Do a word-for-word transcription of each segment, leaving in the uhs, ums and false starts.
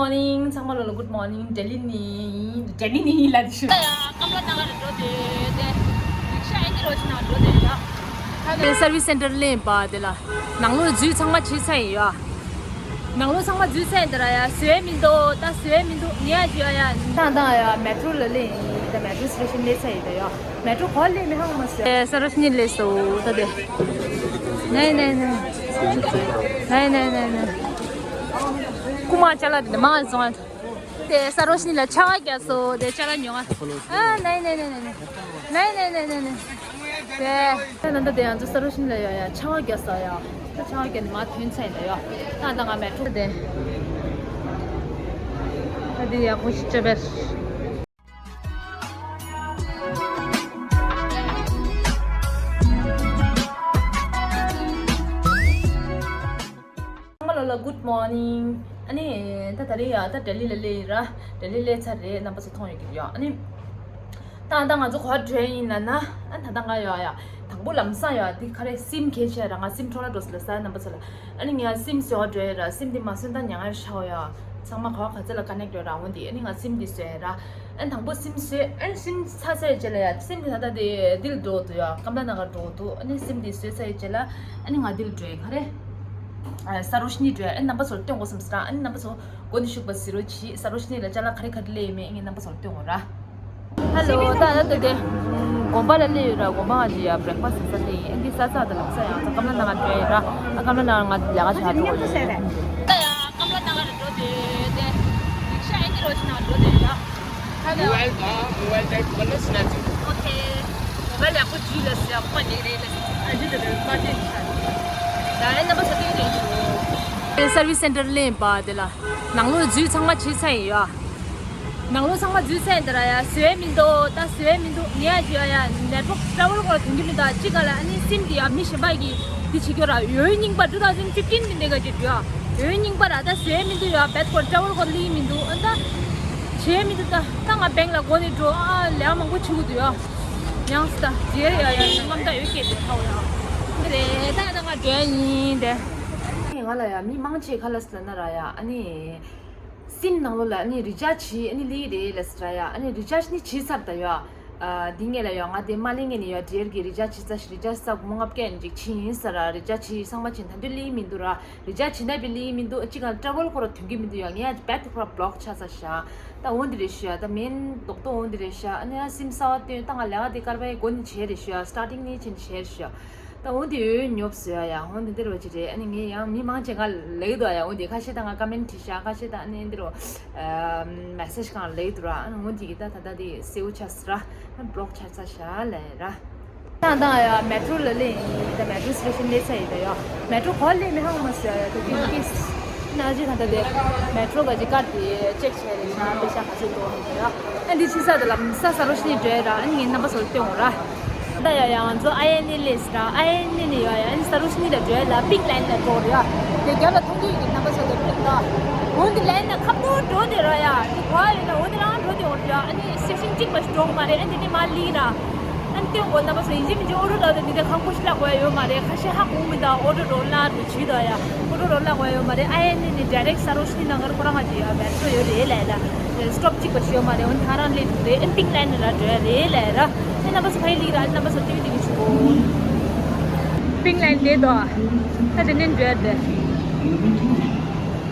Morning. ཚང་མ་ལོ་ལ་good morning. ལྡི་ལི་ནས་ཡིན། ལྡི་ལི་ནས་ཡིན་ལབ་དེ་ཤོད། ཡ་ཀམ་ལ་ནག་ག་རུ་འགྲོ་དེ་དེ་རིག་ཤ་ཨེ་འདི་རོ་ཤི་ནང་འགྲོ་དེ་ཡ། ད་དེ་སར་བིས་སེན་ཊར་ལེན་པ་དེ་ལ་ནང་ལོགས་འཛུལ་ཚང་མ་བྱས་ཚར་ཡིན་ཡ། ནང་ལོགས་ཚང་མ་འཛུལ་ཚར་ཡིན་དེ་ར་ཡ། བཟོས་མི་འདུག་ད་བཟོས་མི་འདུག་ངས་ཡ་ཅི་ཡ་ཡ། ད་ད་ཡ་མེ་ཊོ་ལ་ལེན་ཡིན། ད་མེ་ཊོ་སི་ཊེ་ཤན་སླེབས་ཚར་ཡིན་དེ་ཡ། མེ་ཊོ་ག་པར་སླེབས་མིན་ཧ་གོ་མ་སོང་། ཨེ་ས་རོ་ཤི་ནི་སླེབས་སོང་ད་དེ། ནའི་ནའི་ནའི། ནའི་ནའི་ནའི་ནའི། རྐུ་མ་ཅ་ལག་དེ་མར་བཟུང་ཨ། དེ་ས་རོ་ཤི་ནི་ལ་ཆར་པ་བརྒྱབ་སོང་། དེ་ཅ་ལག་ཉོ་ཨ། ཨ་ནའི་ནའི་ནའི་ནའི་ནའི། ནའི་ནའི་ནའི་ནའི་ནའི། དེ་ད་ད་ད་དེ་ང་ཚོ་ས་རོ་ཤི་ནི་ལ་ཡ་ཡ་ཆར་པ་བརྒྱབ་སོང་ཡ། ད་ཆར་པ་བརྒྱབ་ནས་མར་ཐོན་ཚར་ཡིན་ད་ཡ། ད་ད་ང་མེ་ཊོ་དེ། ད་དེ་ཡག་པོ་ཞིག་བྱས་པས། ཚང་མ་ལོ་ལ་good morning. ཨ་ནི་ད་ད་རེས་ཡ་ད་ལྡི་ལི་ལ་སླེབས་ར། ལྡི་ལི་སླེབས་ཚར་རེད། རྣམ་པ་ཚོ་མཐོང་ཡོད་ཀྱི་རེད་ཡ། ཨ་ནི་ད་ད་ང་ཚོ་ག་པར་འགྲོ་ཡིན་ལབ་ན། ཨ་ད་ད་ང་ཡ་ཡ་དང་པོ་ལམ་སང་ཡ་དེ་ག་རེ་སིམ་གལ་ཆེ་ར། ང་སིམ་འཕྲོ་བརླག་འགྲོ་སྲིད་ལབ་ས། རྣམ་པ་ཚོ་ལ། ཨ་ནི་ངས་སིམ་བཟོ་བར་འགྲོ་ཡིན་ར། སིམ་དེ་མ་བཟོས་ན་ཉང་ངེར་ཤར་ཡ། ཚང་མ་ག་བ་ག་ཚོད་ལ་ཀ་ནེག་ཡོད་ར། འོན་ཏེ་ཨ་ནི་ང་སིམ་དེ་བཟོས་ཡིན་ར། ཨ་ནི་དང་པོ་སིམ་བཟོས། ཨ་ནི་སིམ་ཚར་ཚར་རྗེས་ལ་ཡ། སིམ་དེ་ད་ལྟ་དེ་འདི་ལ་འགྲོ་འདུག་ཡ། ཀམ་ལ་ནག་ག་འགྲོ་འདུག་ཨ་ནི་སིམ་དེ་བཟོས་ཚར་རྗེས་ལ་ཨ་ནི་ང་འདི་ལ་འགྲོ་ཡིན། ག་རེ། ཨ་ས་རོ་ཤི་ནི་འགྲོ་ཡིན། ཨ་ནི་རྣམ་པ་ཚོར་སྟོན་དགོས་བསམ་སོང་ར། ཨ་ནི་རྣམ་པ་ཚོ་སྒོ་ནས་ཞུགས་པ་གཟིགས་རོགས་གྱིས། ས་རོ་ཤི་ནི་ལ་ཅ་ལག་ག་རེ་ག་རེ་སླེབས་ཡོད་མེད་ངས་རྣམ་པ་ཚོར་སྟོན་དགོས་ར། ཧ་ལོ། ད་ད་ལྟ་དེ་དགོན་པ་ལ་སླེབས་ཡོད་ར། དགོན་པ་ང་ཚོ་ཡ་བྷེ་རེག་ཕ་སི་ཟ་ས་སླེབས་ཡིན། ཨ་འདི་ཟ་ཚར་དང་ལམ་སང་ཡང་ཚ་ཀམ་ལ་ནག་ག་འགྲོ་ཡིན་ར། ཨ་ཀམ་ལ་ནག་ག་ང་ལས་ཀ་བྱེད་འགྲོ་དགོས་ཡོད། ད་ཡ་ཀམ་ལ་ནག་ག་རུ་འགྲོ་དེ་དེ་རིག་ཤ་ཨེ་འདི་རོ་ཤི་ནང་འགྲོ་དེ་ཡ། མོ་བའིལ་དང་མོ་བའིལ་ཊེབ་ཁོ་ན་སི་ན་ཅི། ཨོ་ཁེ། མོ་བའིལ་ཡག་པོ་འཇུས་ལ་སི་ཡག་པོ་མ་ཉེ་རེད་ལ་སི། ཨ་འཇུ་དེ་རེད་པ་ཅེ་ཤ། ད་ཨེ་རྣམ་པ་ཚོ་སྟོན་རེད་ཤོ། ཨེ་སར་བིས་སེན་ཊར་ལེན་པ་དེ་ལ་ནང་ལོགས་འཛུལ་ཚང་མ་བྱས་ཚར་ཡིན་ཡ། ནང་ལོགས་ཚང་མ་འཛུལ་ཚར་ཡིན་དེ་ར་ཡ། བཟོས་མི་འདུག་ད་བཟོས་མི་འདུག་ངས་ཡ་ཅི་ཡ་ཡ་ནེཊ་ཝརཀ་ཊ་ཝལ་སྐོར་ཐོན་གྱི་མི་འདུག་ཅི་ག་ལ་ཨ་ནི་སིམ་དེ་ཡ་མི་གཞན་པ་གིས་དེ་བྱེད་ཀྱི་ཡོད་ར། ཡོའི་རྙིང་པ་two thousand fifteen དེ་འདྲ་ག་ཅིག་འདུག་ཡ། ཡོའི་རྙིང་པ་ར། ད་བཟོས་མི་འདུག་ཡ། བེད་སྐོར་ཊ་ཝལ་སྐོར་ལི་མི་འདུག་ཨ་ད་བྱས་མི་འདུག་ད་ད་ང་བེང་ལ་སྒོ་ནས་འགྲོ། ཨ་ལས་ཀ་མང་པོ་བྱེད་དགོས་འདུག་ཡ། ཡང་སི་ད་རྗེས་ཡ་ཡ་ཡ་རྔམ་ད་ཡོད་སྐད་དེ་ཧའོ་ཡ། དེ་རེད། ད་ད་ང་འགྲོ་ཡ་ཡིན་དེ། ང་ལ་ཡ་མི་མང་ཆེ་ག་ལ་སི་ལ་ན་ར་ཡ། ཨ་ནི། སིམ་ནང་ལོགས་ལ་ཨ་ནི་རི་ཅར་ཇི་བྱས་ཨ་ནི་སླེབས་རེད་ལབ་སི་ར་ཡ། ཨ་ནི་རི་ཅར་ཇི་ནི་བྱས་ཚར་ད་ཡ། ཨ་འདི་ངས་ལ་ཡ་ང་དེ་མ་སླེབས་སྔོན་ནས་ཡ་ཌི་ཨེལ་གི་རི་ཅར་ཇི་བྱས་ཚར་ཤག་རི་ཅར་ཇི་བྱས་ཚར་སྒོར་མོ་ལྔ་བརྒྱ་ཅིག་ཕྱིན་ཡིན་ས་ར། རི་ཅར་ཇི་བྱས་ཚང་མ་བྱས་ད་དུང་སླེབས་མི་འདུག་ར། རི་ཅར་ཇི་བྱས་ན་བི་སླེབས་མི་འདུག་ཅི་ག་ཊ་ཝལ་སྐོར་ཐོན་གྱི་མི་འདུག་ཡ། ངས་བེད་ཁོ་ར་བྷི་ལོག་ཆགས་ཚར་ཤག་ད་འོ་འདི་རེད་ཤག་ད་མེན་རྡོག་རྡོག་འོ་འདི་རེད་ཤག་ཨ་ནི་ཡ་སིམ་གསར་པ་བཏོན། ད་ང་ལས་ཀ་དེ་སྐར་མ་ཡི་སྒོ་ནས་བྱས་རེད་ཤག་སི་ཊར་ཊིང་ནས་བྱས་བྱས་རེད་ཤག་ད་འོ་འདི་འོས་ཉོབ་ཟེར་ཡ། ཡ་འོ་འདི་འདིར་བ་ཅི་རེད། ཨ་ནི་ངས་ཡང་མི་མང་ཆེ་ག་ལེགས་འདུག་ཡ། འོ་འདི་ཁ་ཤས་ད་ང་ཀ་མེན་བྲིས་ཤག་ཁ་ཤས་ད་ཨ་ནི་འདི་རུ་མེ་སེཇ་གང་ལེགས་འདུག་ར། ཨ་ནི་འོ་འདི་གི་ད་ད་ད་འདི་སེའུ་ཆ་སི་ར་བྷི་ལོག་ཆ་ཚ་ཤ་ལེ་ར། ད་ད་ཡ་མེ་ཊོ་ལ་ལེན་ཡིན། ད་མེ་ཊོ་སི་ཊེ་ཤན་སླེབས་ཚར་ཡིན་ད་ཡ། མེ་ཊོ་ག་པར་སླེབས་མིན་ཧ་གོ་མ་སོང་ཡ། ད་དེ་ཀིས་ན་ཅི་ད་ད་དེ་མེ་ཊོ་ག་ཅི་ཀར་དེ་ཅེག་བྱས་རེད་ཤག་པེ་ཤ་ག་ཚོད་འདུག་ཧ་གོ་ཡ། ཨ་འདི་ཕྱི་ས་དེ་ལམ་ས་ས་རོ་ཤི་ནི་འགྲོ་ཡ་ར། ཨ་ནི་ངས་རྣམ་པ་ཚོར་སྟོན་འོང་ར། ད་ཡ་ཡ་ང་ཚོ་ཨའི་ཨེན་ཨེ་ལེས་ར། ཨའི་ཨེན་ཨེ་ནས་ཡ་ཡ་ཨ་ནི་ས་རོ་ཤི་ནི་ལ་འགྲོ་ཡ་ལ་པིང་ལའིན་ལ་འགྲོ་ར་ཡ། དེ་རྒྱབ་ལ་མཐོང་གི་ཡོད་ཀྱི་རྣམ་པ་ཚོ་དེ་པིང་ད། འོ་འདི་ལའིན་ལ་ཁ་ཐུག་འགྲོ་དེ་ར་ཡ། དེ་ག་ཡོད་ན་འོ་དེ་རང་འགྲོ་དེ་འོ་ར་ཡ། ཨ་ནི་སི་ཊེ་ཤན་གཅིག་པ་ཞིག་འགྲོ་གི་མ་རེད། ཨ་ནི་དེ་ནས་མར་ལི་ར། ཨ་ནི་སྟོན་དགོས་རྣམ་པ་ཚོ་ཡིན་གཅིག་མིན་གཅིག་ཨོ་ཊོ་ལབ་དེ་མི་དེ་ཁང་པ་ཞིག་ལ་དགོས་ཡ་ཡོད་མ་རེད། ཁ་ཤས་ཧ་གོ་མི་འདུག་ཨོ་ཊོ་རོ་ལ་རུ་བྱེད་དོ་ཡ། ཨོ་ཊོ་རོ་ལ་དགོས་ཡ་ཡོད་མ་རེད། ཨའི་ཨེན་ཨེ་ནས་ཌའི་རེག་ཊི་ས་རོ་ཤི་ནི་ནང་གར་ཁོ་རང་ང་ཅི་ཡ་མེ་ཊོ་ཡོད་རེད་ལ་ཡ་ལ། སི་ཊོབ་གཅིག་པ་ཞིག་ཡོད་མ་རེད། འོ་ནི་ཁ་རང་སླེབས་འདུག་རེད། ཨ་ནི་པིང་ལའིན་ལ་འགྲོ་ཡ་རེད་ལ་ཡ་ར། ཨ་ནི་རྣམ་པ་ཚོ་ཕ་གི་ལི་ར། ཨ་ནི་རྣམ་པ་ཚོ་ཏིང་ཏིང་ཞུ་གོ། པིང་ལའིན་དེ་དོ། ད་དེ་ནས་འགྲོ་ཡ་དེ།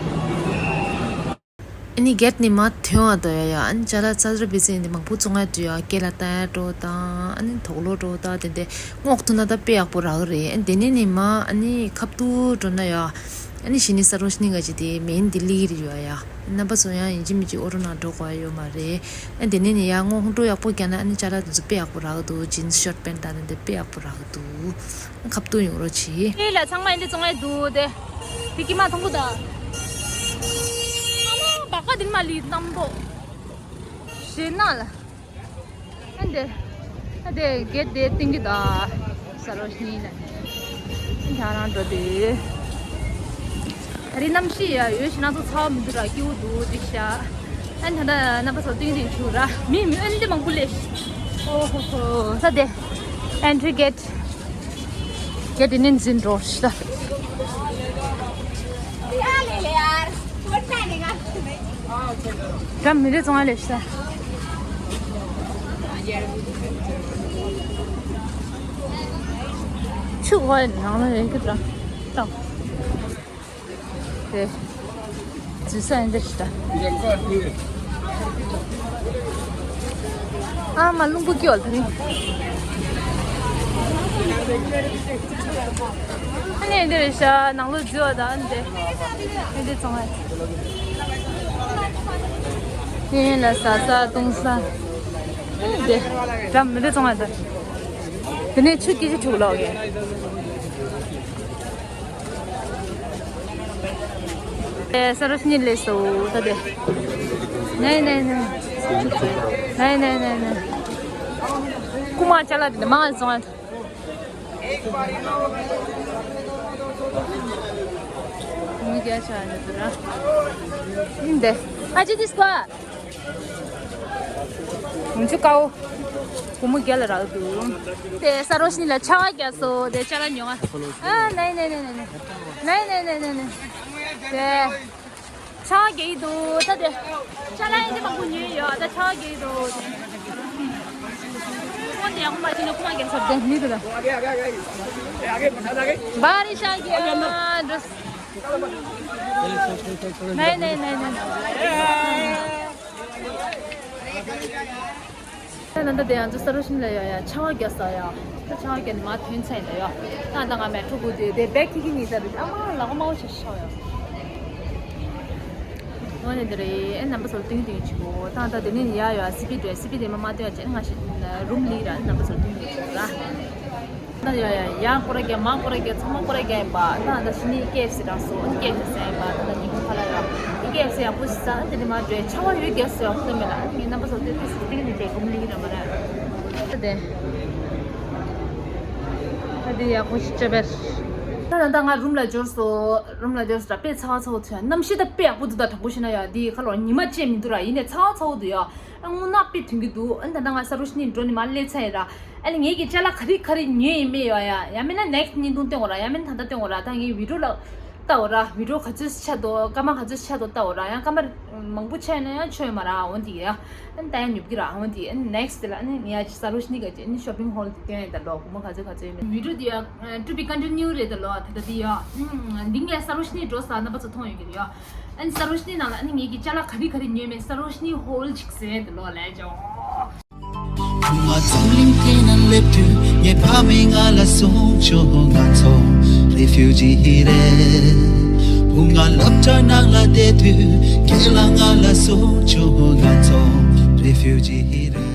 ཨ་ནི་གེ་ཊི་ནས་མར་ཐོན་བ་དོ་ཡ་ཡ། ཨ་ནི་ཅ་ལག་ཙག་ཙག་བི་ཙི་འདི་མང་པོ་བཙོང་ཡ་འདུག་ཡ། སྐེ་ལ་བཏགས་ཡ་འགྲོ་དང་། ཨ་ནི་དོག་ལོ་འགྲོ་དང་། དེ་འདྲ་སྔོག་ཐུབ་ན་ད་དཔེ་ཡག་པོ་རག་གི་རེད། ཨ་ནི་དེ་ནས་ནི་མར་ཨ་ནི་ཁ་ཐུག་འགྲོ་ན་ཡ། ཨ་ནི་ཞི་ནི་ས་རོ་ཤི་ནི་ག་ཅི་དེ་མེན་ལྡི་ལི་རེད་ཡ་ཡ། རྣམ་པ་ཚོ་ཡང་ཡིན་གཅིག་མིན་གཅིག་ཨོ་ཊོ་ནང་འགྲོ་དགོས་ཡ་ཡོད་མ་རེད། ཨ་དེ་ནས་ནི་ཡ་སྔོག་འགྲོ་ཡག་པོ་རྒྱག་ན་ཨ་ནི་ཅ་ལག་དེ་ཚོ་དཔེ་ཡག་པོ་རག་གི་འདུག་ཇིན་སི་ཤོར་ཊི་པེན་ཊི་དང་དེ་འདྲ་དཔེ་ཡག་པོ་རག་གི་འདུག་ཁ་ཐུག་ཡོང་རོགས་གྱིས། ཨེ་ལ་ཚང་མ་ཨེ་འདྲ་བཙོང་ཡ་འདུག་དེ། དེ་ཀྱི་མ་མཐོང་གི་ད། ཨ་མ་བག་ག་དེ་མ་ལི་གཏམ་པོ། ཞེ་ན་ལ། ཨ་འདྲ། ཨ་དེ་གེ་ཊི་དེ་སྟེང་གི་ད། ས་རོ་ཤི་ནི་ལ། ཁྱེད་རང་འགྲོ་དེ། ད་རེས་གནམ་གཤིས་ཡ་ཡོད་ཤི་ན་ཚོ་ཚ་བ་མི་འདུག་ར། སྐྱིད་པོ་འདུག་འགྲིག་ཤག་ཨ་ད་ད་རྣམ་པ་ཚོ་ཏིང་ཏིང་བྱུག་ར། མི་མི་ཨེ་འདྲ་མང་པོ་ལས། ཨོ་ཧོ་ཧོ། ད་དེ། ཨེན་ཊི་རི་གེ་ཊི། གེ་ཊི་ནས་འཛིན་འགྲོ་ཤི་ད། ཡ་ལེ་ལེ་ཡར། ཧོ་ད་ནི་ང་། འགྲམ་མི་རེ་བཙོང་ཡ་ལས་ཤ། ཆུ་ཧོ་ནང་ལ་ཡོད་ཀྱི་འདྲ། དེ། འཛུལ་ས་ཡིན་འདི་ཤ། ཨ་མ་རླུང་བུ་སྐྱོ་དེ་རིང་། ཨ་ནི་འདི་རེད་ཤག་ནང་ལོགས་འཛུལ་བ་དང་འདི། འདི་བཙོང་བ། ཡིན་ལ་ཟ་ས་བཏུང་ས། འདི། འགྲམ་མི་འདི་བཙོང་བ་དང་། འདི་ནས་ཆུ་སྐྱེ་ཅི་ཆུ་ལོག་གི། ཨེ་ས་རོ་ཤི་ནི་ལས་སོ་ད་དེ། ནའི་ནའི་ནའི། ནའི་ནའི་ནའི་ནའི། རྐུ་མ་ཅ་ལག་དེ་མང་བཙོང་བ། མི་རྒྱ་ཆ་ནི་དུ་ར། འདི། ཨ་ཅི་དིས་པ། ང་ཚོ་ཀའོ། བུ་མོ་རྒྱ་ལ་རག་འདུག་དེ་ས་རོ་ཤི་ནི་ལ་ཆ་བ་རྒྱ་སོ་དེ་ཅ་ལག་ཉོ་ང་། ཨ་ནའི་ནའི་ནའི་ནའི་ནའི། ནའི་ནའི་ནའི་ནའི་ནའི། དེ། ཆ་བ་རྒྱ་ཡི་འདུག་ད་དེ། ཆ་ལག་ཡིན་དེ་མང་པོ་ཉོས་ཡོད་ད་ཆ་བ་རྒྱ་ཡི་འདུག་ཁོང་དེ་ཡང་ཁོ་མ་ཤི་ནི་ཁོ་མ་རྒྱ་སོ་དེ་མི་འདུག་ད། བ་རི་ཤ་གི་ཨ་འགྲོ། ནའི་ནའི་ནའི་ནའི། ད་ནང་ད་དེ་ང་ཚོ་ས་རོ་ཤི་ནི་ལ་ཡོད་ཡ་ཆ་བ་རྒྱག་ས་ཡ། ད་ཆ་བ་རྒྱག་ནི་མ་ཐོན་ཚར་ཡིན་ད་ཡ། ད་ད་ང་མེ་ཊོ་གུ་དེ་དེ་བེག་ཁི་ཁི་ནི་ད་རེད་ཨ་མ་ལག་པ་དམར་པོ་ཞིག་ཤོག་ཡ། འོ་ནི་འདི་རེད་ཨེ་རྣམ་པ་ཚོར་སྟོན་སྟོན་ཆུ་ད་ད་དེ་ནི་ཡ་ཡ་སི་པི་འདྲ་སི་པི་དེ་མ་མ་སྟོན་ཡ་ཅན་ང་ཞིག་རུམ་ལི་ར་རྣམ་པ་ཚོར་སྟོན་སྟོན་ཆུ་ར། ད་ཡ་ཡ་ཡ་སྐོར་ར་རྒྱག་མ་སྐོར་ར་རྒྱག་ཚང་མ་སྐོར་ར་རྒྱག་ཡིན་པ་ད་ད་ཕྱི་ནི་ཀེ་ཨེཕ་སི་རག་སོ་ཀེ་ཨེཕ་སི་ཟ་ཡིན་པ་ད་ད་ཉིན་གུང་ཁ་ལག་ཡོད་ཀེ་ཨེཕ་སི་ཡག་པོ་ཞིག་ཟ་དེ་ནི་མ་འདྲེ་ཆ་བ་ཡོད་རྒྱག་སོ་ཡག་ཁོ་མེད་ལ་ཨ་ནི་ངའི་རྣམ་པ་ཚོ་དེ་ཏི་སི་ཏི་ནི་དེ་གུམ་ལི་ར་མ་ར་ད་དེ་ད་དེ་ཡག་པོ་ཞིག་ཅོ་བེར་ད་ད་ད་ང་རུམ་ལ་འབྱོར་སོ་རུམ་ལ་འབྱོར་སོ་ད་དཔེ་ཚ་བ་ཚ་བོ་ཐོན་གནམ་གཤིས་ད་དཔེ་ཡག་པོ་འདུག་ད་དྲང་པོ་བཤད་ན་ཡ་དེ་ཁ་ལོ་ཉི་མ་བཅད་མི་འདུག་ར་ཡིན་ནས་ཚ་བ་ཚ་བོ་འདུག་ཡ། རྔུལ་ནག་དཔེ་ཐོན་གྱི་འདུག་ཨ་ནི་ད་ལྟ་ང་ས་རུ་ཤི་ནི་འགྲོ་ནི་མ་སླེབས་ཚར་ཡིན་ར། ཨ་ནི་ངེད་ཀྱི་ཅ་ལག་ག་རེ་ག་རེ་ཉོས་ཡིན་མེད་ཡོད་ཡ། ཡང་མིན་ན་next་བརྙན་ཐུང་སྟོན་དགོས་ར། ཡང་མིན་ད་ལྟ་སྟོན་དགོས་ར། ད་ངའི་video་ལ་ལྟ་འོ་ར། video་ག་ཚོད་ཆགས་འདུག་སྐར་མ་ག་ཚོད་ཆགས་འདུག་ལྟ་འོ་ར། ཡང་སྐར་མ་མང་པོ་ཆགས་ཡོད་ན་ཡང་ཆོད་མ་ར་འོན་ཏེ་ཡ། ཨ་ནི་ད་ཡང་ཉོབ་ཀྱི་ར་འོན་ཏེ། ཨ་ནི་next་དེ་ལ་ཨ་ནི་ངས་ཡ་ཅི་ས་རུ་ཤི་ནི་ག་ཅི་ཨ་ནི་shopping haul་དེ་སྟོན་ཡ་ད་ལོ་སྐར་མ་ག་ཚོད་ག་ཚོད་ཡོད་མེད། video་དེ་ཡ་to be continue་རེད་ད་ལོ་ད་ད་དེ་ཡ། འདི་ངས་ས་རུ་ཤི་ནི་འགྲོ་ས་རྣམ་པ་ཚོ་མཐོང་ཡོད་ཀྱི་རེད་ཡ། ཨ་ནི་ས་རོ་ཤི་ནི་ནང་ལ་ཨ་ནི་ངེད་ཀྱི་ཅ་ལག་ག་རེ་ག་རེ་ཉོས་མེད་ས་རོ་ཤི་ནི་haul་ཅིག་ཟེར་དེ་ལོ་ལས་ཇོ། ཁུག་མ་འཛམ་གླིང་སྟེང་ན་སླེབས་དུས་ངའི་ཕ་མས་ང་ལ་གསུངས་བྱུང་ང་ཚོ་refugee་རེད། བུ་ང་སློབ་གྲྭ་ནང་ལ་བསྡད་དུས་ཁྱེད་ལ་ང་ལ་གསུངས་བྱུང་ང་ཚོ་refugee་རེད།